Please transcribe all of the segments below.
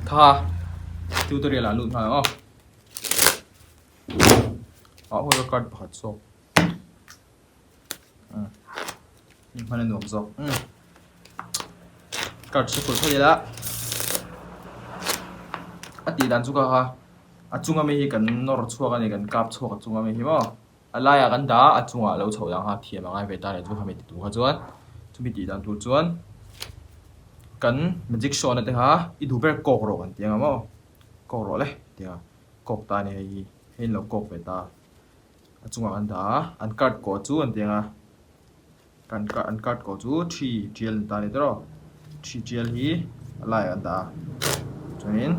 Kha tutorial ah lut nghal ang aw. Ah hei ka card pakhat zawk. Umm hman a nuam zawk. Umm card shuffle phawt ila a tih dan chu ka kha a chunga mi hi kan nawr chhuak a ni kan kap chhuak a chunga mi hi maw a laiah kan dah a a chungah a lo chhoh ang a thiam a ngai ve ta a ni chu khami ti tur kha chuan chumi tih dan tur chuan kan magic show na te kha i duh ber kawk rawh kan ti ang a maw kawk rawh le tia kawk ta a ni hei hi hei an lo kawk ve ta. A chungah an dah a, an card kawh chu an ti ang a, kan an card kawh chu thi tial an ta a ni tawh thi tial hi a laiah an dah a chuanin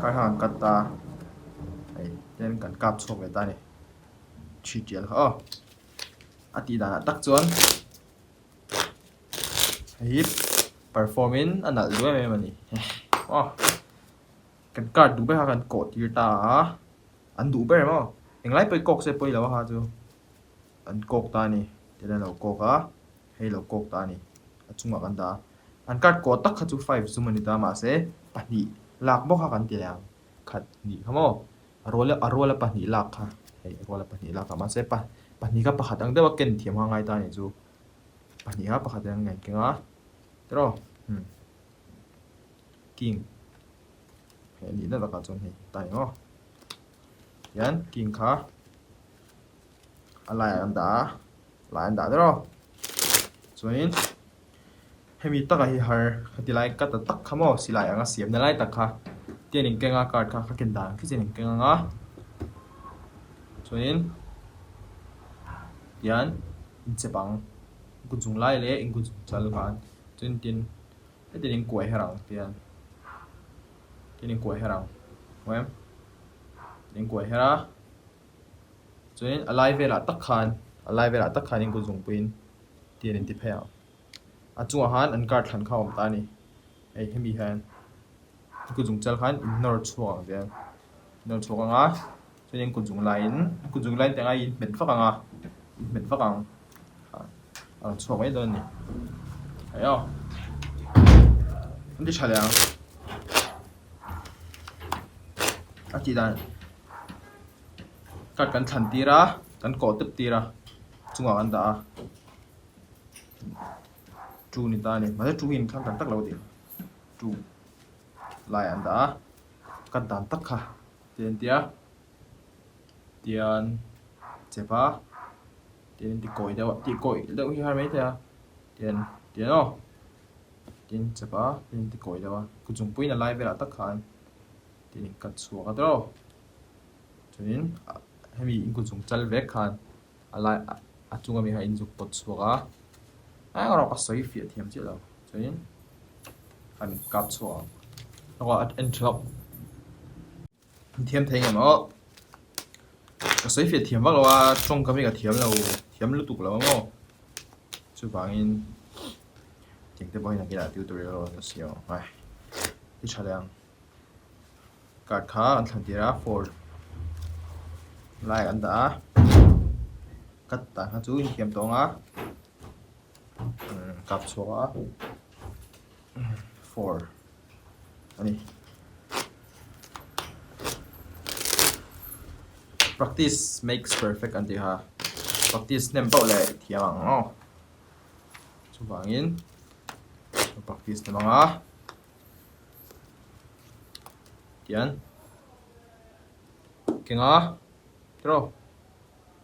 card kha an cut ta a hei tian kan kap chhuak ve ta a ni thi tial kha aw a tih danah tak chuan hei hi perform in a nalh duh em em a ni aw kan card duh ber kha kan kawh tir ta a. An duh ber maw? Englai pawh i kawk se pawi lo a ha chu an kawk ta a ni. Tihian a lo kawk a, hei lo kawk ta a ni. A chungah kan dah a. An card kawh tak kha chu five zum a ni ta mahse pahnih lak bawk kha kan ti leh ang. Khat hnih kha maw? A rual a ruala pahnih lak kha hei a ruala pahnih lak kha mahse pa pahnih kha pakhat ang deuha ken thiam kha a ngai ta a ni chu. Pahnih kha pakhat ang ngen keng a tiraw? Umm king. Hei a nihna takah chuan hei ta eng aw hian king kha a laiah an dah a lai an dah der aw chuanin hemi takah hi har khati lai ka ta tak kha maw silai anga siamna lai tak kha tian in keng a card kha ka ken dan ang khi chian in keng ang a chuanin tian in chep ang kut zung lai leh in kut zung chal khan chuan tin. Hetiang in kuai her ang tian tin in kuai her ang hmu em in kuai her a chuanin a lai velah tak khan a lai velah tak khan in kut zungpuiin tian in ti phei ang a chungah khan an card thlan kha a awm ta a ni hei hemi hian in kut zung chal khan in nawr chhuak ang tian nawr chhuak ang a chuanin kut zung laiin kut zung laiin tiang a in hmet vak ang a in hmet vak ang. A rawn chhuak mai dawn a ni. Hei aw. An ti tha leh ang. A tih dan card kan thlan tir a, kan kawh tep tir a, chungah kan dah a. Two ni ta a ni. Mahse two hi in thlang tak tak lo a ti. Two laiah an dah a, cut dan tak kha ti an ti a. Tian chep a. Tin ti kawi deuh a tih kawi deuh hi har mai thei a tian tian aw tin chep a tin ti kawi deuh a kut zungpuiin a lai velah tak khan tin in cut chhuak a tawh chuanin hemi in kut zung chal vek khan a lai a chunga mi kha in zuk pawt chhuak a eng erawh ka sawi fiah thiam chiah lo chuanin kan kap chhuak ang a en thlawk. Thiam thei ngem aw. Ka sawi fiah thiam vak lo a, tawngkam hi ka thiam lo, thiam lutuk lo ang aw. Chuvangin tiang te pawh hi nakinah tutorial a rawn la siam ang a, ti tha leh ang. Card kha an thlan tir a, four lai an dah a, cut dan kha chu inthiam tawh ang a, kap chhuak a, four. a ni. Practice makes perfect an tih kha practice hnem pauh leh thiam ang aw. Chuvangin practice hnem ang a tian keng a tiraw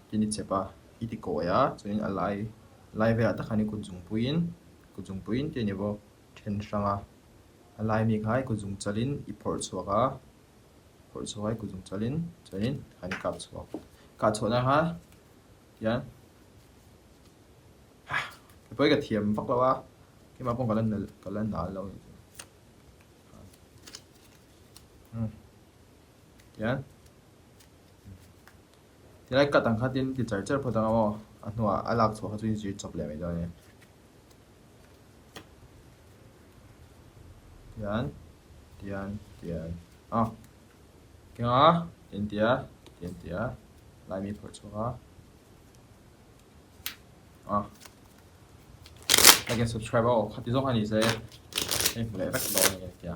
tin i chep a i ti kawi a chuanin a lai lai velah tak khan i kut zungpuiin kut zungpuiin tian i vaw then hrang a. A lai mi kha i kut zung chalin i phawrh chhuak a, phawrh chhuak a i kut zung chalin chuanin khan i kap chhuak. Kah chhuah nan kha tihian kei pawh hi ka thiam vak lo a, keimah pawh ka la nal ka la nal lo a nih chu. Tihian tilai cut ang kha tin ti char char phawt ang a maw a hnuah a lak chhuah kha chu inzir chawp leh mai dawn a ni. Tian tian tian a kenga tian tia tian tia lai mi phawrh chhuak a a like and subscribe aw khati zawng kha ni se hei hmu leh vek dawn a ni tia.